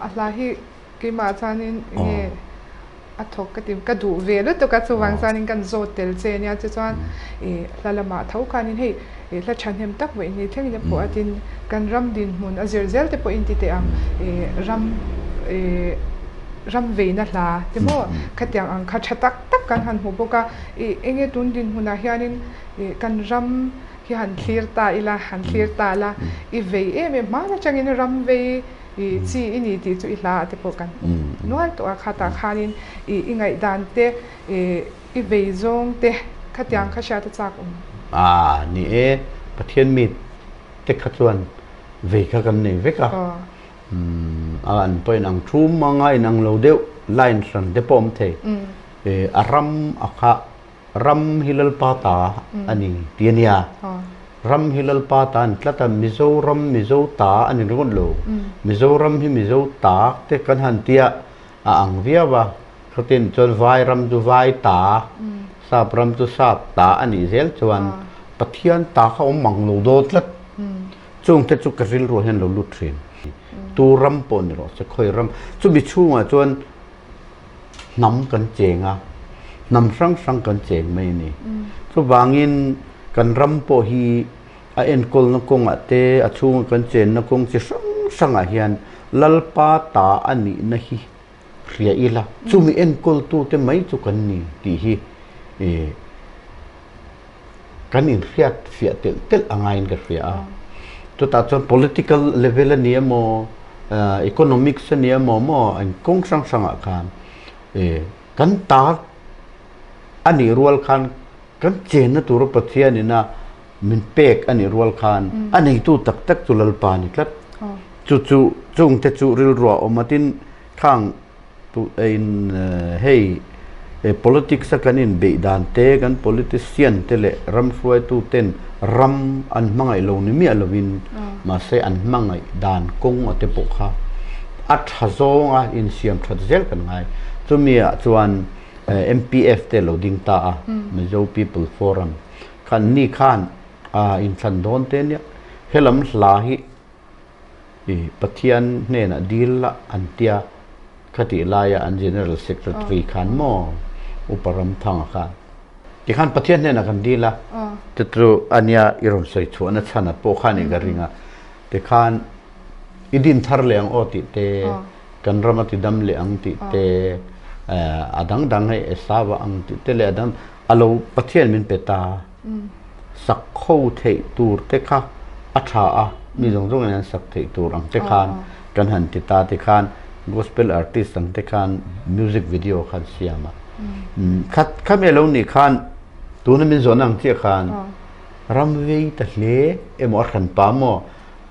A hla hi keimah chuanin enge. a thawk ka ti, ka duh ve lutuk a, chuvang chuanin kan zawt tel che nia, tichuan ih hla lamah tho khanin hei ih hla thahnem tak vawiin ni thlengin a phuah a, tin kan ram dinhmun a zir zel te pawh in ti teh ang ih ram ih ram veina hla te maw khatiang ang kha tha tak tak kan han hmu bawk a, ih enge tun dinhmunah hianin ih kan ram hi han thlir ta ila, han thlir ta la, i vei em em hman atangin ram vei I chi i ni tih chu i hla ah te pawh kan hmu nual tawh a, khatah khanin i i ngaihdan te, i vei zawng te khatiang kha hriat a chak awm. A ni e, Pathian mi te kha chuan vei kha kan nei vek a, a an pawh inang thum anga inang lo deuh line hran te pawh awm thei, a ram a kha Ram hi Lalpa ta a ni ti a nia. Ram hi Lalpa ta a ni tlat a, Mizoram Mizo ta a ni ringawt lo. Mizoram hi Mizo ta te kan han tia a ang viau a, khatin chuan Vai ram chu Vai ta, Sap ram chu Sap ta a nih zel chuan Pathian ta kha awm mang lo dawn tlat. Chungte chu ka rilruah hian lo lut thin. Tu ram pawh ni rawh se, khawi ram chumi chhungah chuan hnam kan cheng a, hnam hrang hrang kan cheng mai a ni. Chuvangin kan ram pawh hi a enkawlna kawngah te, a chhunga kan chenna kawng chi hrang hrangah hian Lalpa ta a nihna hi hria ila, chumi enkawltute mai chu kan ni tih hi kan inhriat fiah telh telh a ngaiin ka hria a. Chutah chuan political level a ni emaw, economics a ni emaw maw an kawng hrang hrangah khan kan ta a nih rual khan kan chenna tura Pathianin a min pek a nih rual khan a neitu tak tak chu Lalpa a ni tlat. Chu chu chungte chu rilruah awm a tin khang In hei politics a kan inbeih dan te, kan politician te leh ram hruaitu ten ram an hmangaih lo ni miah lovin mahse an hmangaih dan kawng a te pawh kha a tha zawng a insiam that zel kan ngai. Chumi ah chuan MPF te lo ding ta a, Mizo People Forum khan ni khan inthlan dawn te nia helam hla hi I Pathian hnenah dil la an tia, khatih laia an General Secretary khan maw Upa Ramthanga khan tikhan Pathian hnenah kan dil a, chu chu a nia i rawn sawi chhuahna chhan pawh khan i ka ring a, tikhan i din thar leh ang aw tih te, kan ram a ti dam leh ang tih te, a dang dang hei Esau a ang tih te leh a dang a lo Pathian min pe ta. Sak kho theih tur te kha a tha a, mi zawng zawngin an sak theih tur ang te khan kan han ti ta ti khan gospel artist ang te khan music video khan siam a. Khat khami a lo nih khan tuna min zawhna ang chiah khan ram vei ta hle emaw a hranpa maw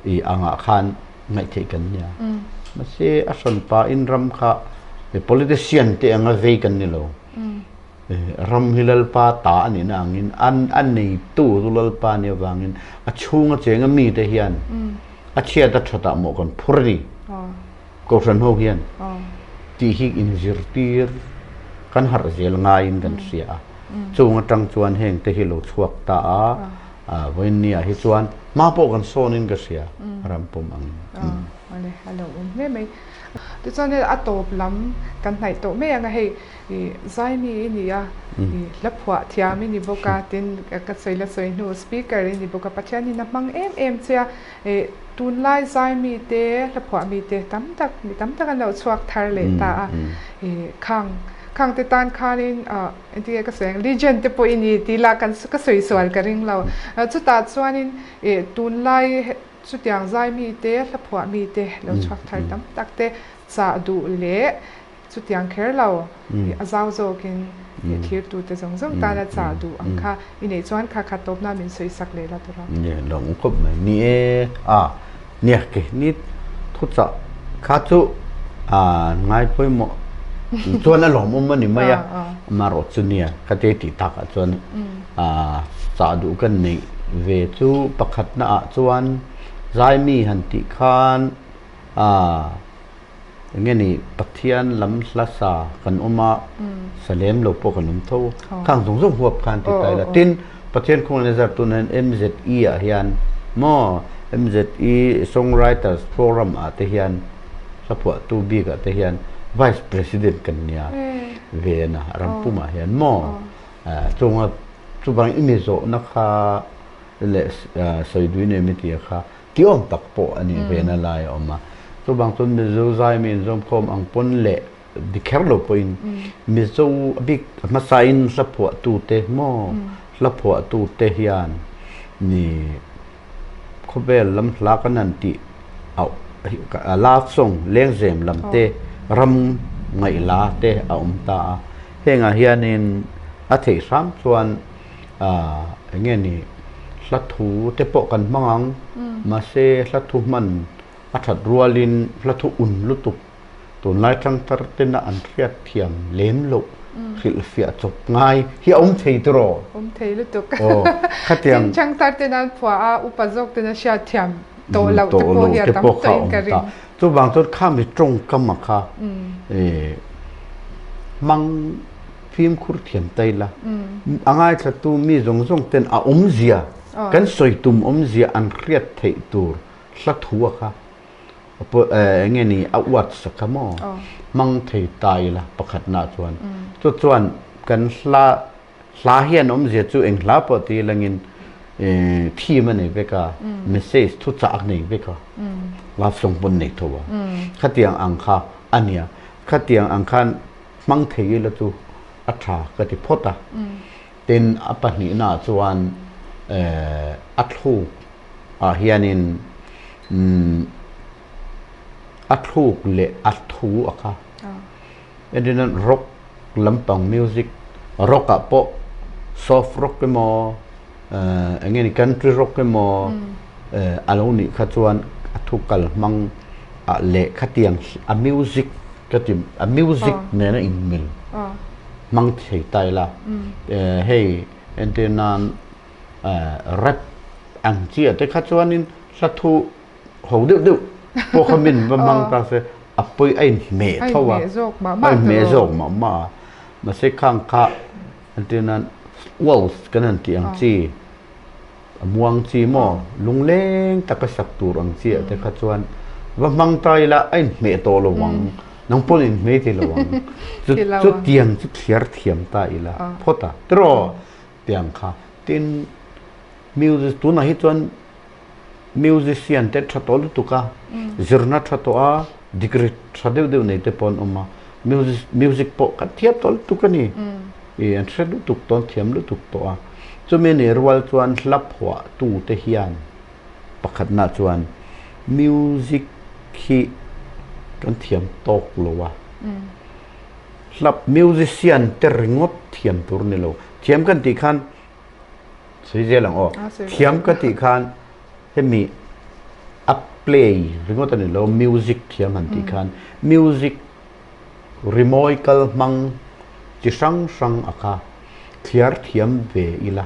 i angah khan ngaihtheih kan nia. Mahse a hranpa in ram kha politician te anga vei kan ni lo. Ram hi Lalpa ta a nihna angin an a neitu chu Lalpa a nih avangin a chhunga chenga mite hian a chhiat a thatah mawh kan phur a ni. Kohhran ho hian tih hi inzirtir kan harh zel ngaiin kan hria a. Chung atang chuan heng te hi lo chhuak ta a, vawiin ni ah hi chuan hma pawh kan sawnin ka hria ram pawm angin. Awle a lo awm hle mai. Tichuan a tawp lam kan hnaih tawh mai ang a hei. I zaimi i ni a, i hla phuah thiam i ni bawk a, tin ka sawi la sawi hnu speaker i ni bawk a, Pathianin a hmang em em che a, i tunlai zaimi te hla phuah mi te tam tak mi tam tak an lo chhuak thar leh ta a, i khang khang te tan khanin ah engtin nge ka sawi ang legend te pawh i ni tih lah kan ka sawi sual ka ring lo, chutah chuanin i tunlai chutiang zaimi te hla phuah mi te lo chhuak thar tam tak te chah duh leh Chutiang kher lo, i a zau zawkin i thirtute zawng zawng tana chah duh ang kha i neih chuan kha kha tawpna min sawi sak leh la tur a. Nia, lo awm khawp mai. Ni e, a, nia ke ni thuchah kha chu a ngai pawimawh chuan a lawmawm a ni mai a, amaherawh chu nia ka te tih takah chuan a chah duh kan neih ve chu pakhatna ah chuan zaimi han tih khan a Enge ni Pathian lam hla sa kan awm a, sa lem lo pawh kan awm tho. Khang zawng zawng huap khan ti ta ila. Tin, Pathian khawngin a zar tun hian MZE ah hian maw MZE Songwriters Forum ah te hian hla phuahtu bik ah te hian Vice President kan nia. ve na ram pumah hian maw? Chunga chuvang i mi zawhna kha leh sawi dui nei mi tia kha ti awm tak pawh a nih ve na lai a awm a. Chuvang chuan Mizo zai mi inzawmkhawm ang pawn leh di kher lo pawhin Mizo a bik hmasain hla phuahtute maw hla phuahtute hian ni khawvel lam hla kan han tih a love song lengzem lam te ram ngaihla te a awm ta a. Hengah hianin a theih hram chuan eng nge ni hla thu te pawh kan hmang ang mahse hla thu hman a that rualin hla thu un lutuk Tunlai ṭangthar tena an hriat thiam lem loh hrilhfiah chawp ngai hi a awm thei tiraw? Awm thei lutuk. Aw, khatiang. Tin, ṭangthar tena an phuah a, upa zawk tena hriat thiam tawh loh te pawh hi a tam tawhin ka ring. Chuvang chuan khami ṭawngkam a kha hmang fimkhur thiam ta ila, a ngaithlatu mi zawng zawng ten a awmzia, kan sawi tum awmzia an hriat theih tur hla thu a kha Eng nge ni a uat sak a maw? Hmang thei ta ila pakhatna chuan. Chu chuan kan hla hla hian awmzia chu eng hla pawh ti ilangin theme a nei vek a, message thuchah a nei vek a, love song pawn nei tho a. Khatiang ang kha a nia. Khatiang ang khan hmang thei ila chu a tha ka ti phawt a. Tin, a pahnihnaah chuan a thluk ah hianin a thluk leh a thu a kha entirna rock lampang music rock ah pawh soft rock emaw eng nge ni country rock emaw a lo nih kha chuan a thu kal hmang ah leh khatiang a music ka ti a music nena inmil hmang thei ta ila hei entirnan Rap ang chi ah te kha chuanin hla thu ho deuh deuh pawh kha min va hmang ta se a pawi a inhmeh tho a, a inhmeh zawk mah mah a. Mahse khang kha entir nan waltz kan han tih ang chi, a muang chi maw lungleng taka sak tur ang chi ah te kha chuan va hmang ta ila a inhmeh tawh lo ang, nang pawn inhmeh thei lo ang. Chutiang chu thliar thiam ta ila phawt a tiraw? Tiang kha. Tin, music tunah hi chuan musician te tha tawh lutuk a, zirna tha tawh a, degree tha deuh deuh nei te pawh an awm a, music music pawh kan thiam tawh lutuk a ni. Ih an hre lutuk tawh an thiam lutuk tawh a. Chumi ni rual chuan hla phuah tu te hian pakhatna chuan music hi kan thiam tawk lo a. Hla musician te ringawt thiam tur ni lo. Thiam kan tih khan sawi zel ang aw. Thiam ka tih khan hemi a play ringawt a ni lo music thiam han tih khan music rimawi kal hmang chi hrang hrang a kha thliar thiam ve ila.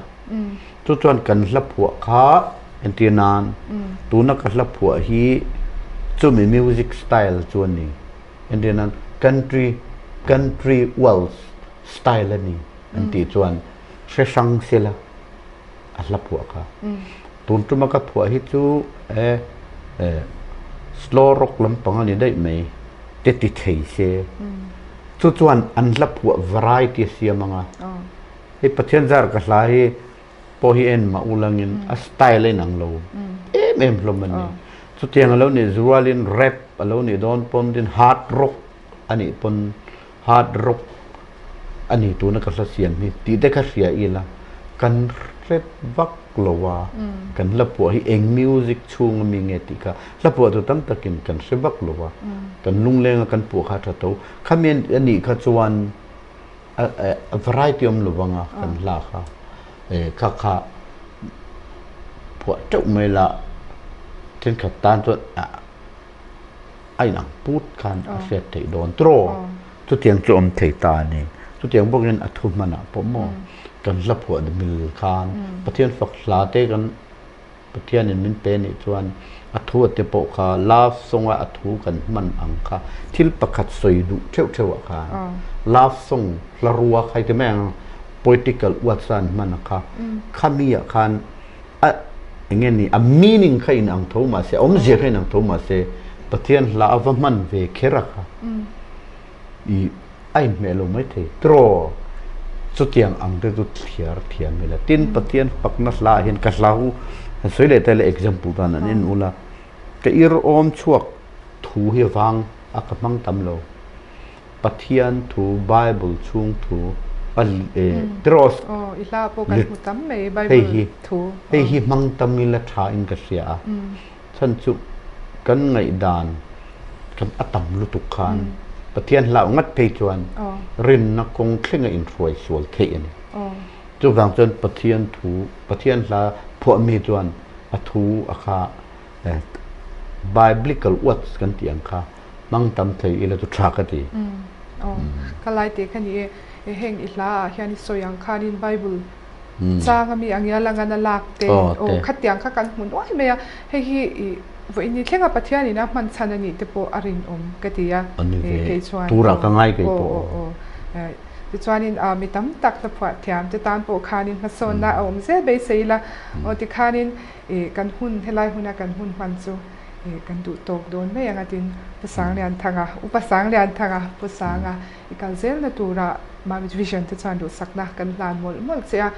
Chu chuan kan hla phuah kha entir nan tuna ka hla phuah hi chumi music style chu a ni. Entir nan country country waltz style a ni an tih chuan hre hrang sela a hla phuah kha. Tun tuma ka phuah hi chu e slow rock lampang a ni daih mai te ti thei se. Chu chuan an hla phuah variety a siam ang a. Hei Pathian zar ka hla hi pawh hi en mah ulangin a style a inang lo em em hlawm a ni. Chutiang a lo nih zualin rap a lo nih dawn pawn tin hard rock a nih pawn hard rock a ni tuna ka hla siam hi tih te kha hria ila kan hre vak lo a, kan hla phuah hi eng music chhung ami nge tih kha hla phuah tu tam takin kan hre vak lo a, kan lunglenga kan phuah kha a tha tho. Khami a nih kha chuan a variety awm lo vang a kan hla kha kha kha phuah teuh mai la thenkhat tan chuan a inang put khan a hriat theih dawn tiraw chutiang chu awm thei ta a ni chutiang bawkin a thu hmanah pawh maw kan hla phuah mil khan Pathian fak hla te kan Pathianin min pe nih chuan a thu a te pawh kha love song a a thu kan hman ang kha thil pakhat sawi duh theuh theuh ah khan love song hla rua kha hei ti mai ang poetical words a an hman a kha khami ah khan a eng nge ni a meaning kha in ang tho mahse a awmzia kha in ang tho mahse Pathian hla a va hman ve kher a kha i. A inhmeh lo maithei. Tiraw? Chutiang ang te chu thliar thiam ila. Tin, Pathian fakna hlaah hian ka hlau han sawi leh ta ila example tan an en ula, ka ir awm chhuak thu hi vang a ka hmang tam lo. Pathian thu, Bible chhung thu a tiraw? Hei hi, hei hi hmang tam ila tha in ka hria a. Chhan chu kan ngaihdan kan a tam lutuk khan Pathian hlauh ngat phei chuan rinna kawng thlenga inhruai sual theih a ni. Chuvang chuan Pathian thu, Pathian hla phuah mi chuan a thu a kha Biblical words kan tih ang kha hmang tam thei ila chu tha ka ti. Ka lai teh kha ni e, heng i hla ah hian i sawi ang khanin Bible Chang a mi ang ia langa na lak te aw khatiang kha kan hmu nuai mai a, hei hi i vawiin ni thlenga Pathian in a hman chhan a nih te pawh a rinawm ka ti a, kei chuan aw aw aw tichuanin mi tam tak hla phuah thiam te tan pawh khanin hmasawnna a awm zel beisei ila aw tikhanin i kan hun helai huna kan hun hman chu i kan duh tawk dawn mai ang a tin Pu Sanglianthanga Upa Sanglianthanga Pu Sanga I kal zelna tura Mamit Vision te chuan duhsakna kan hlan mawlh mawlh che a,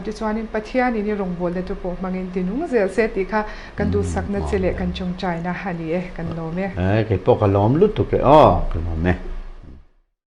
tichuanin Pathianin i rawngbawlna te pawh hmangin ti nung zel se tih kha kan duhsakna che leh kan tawngtaina a ni e, kan lawm e. Kei pawh ka lawm lutuk e aw, ka lawm e.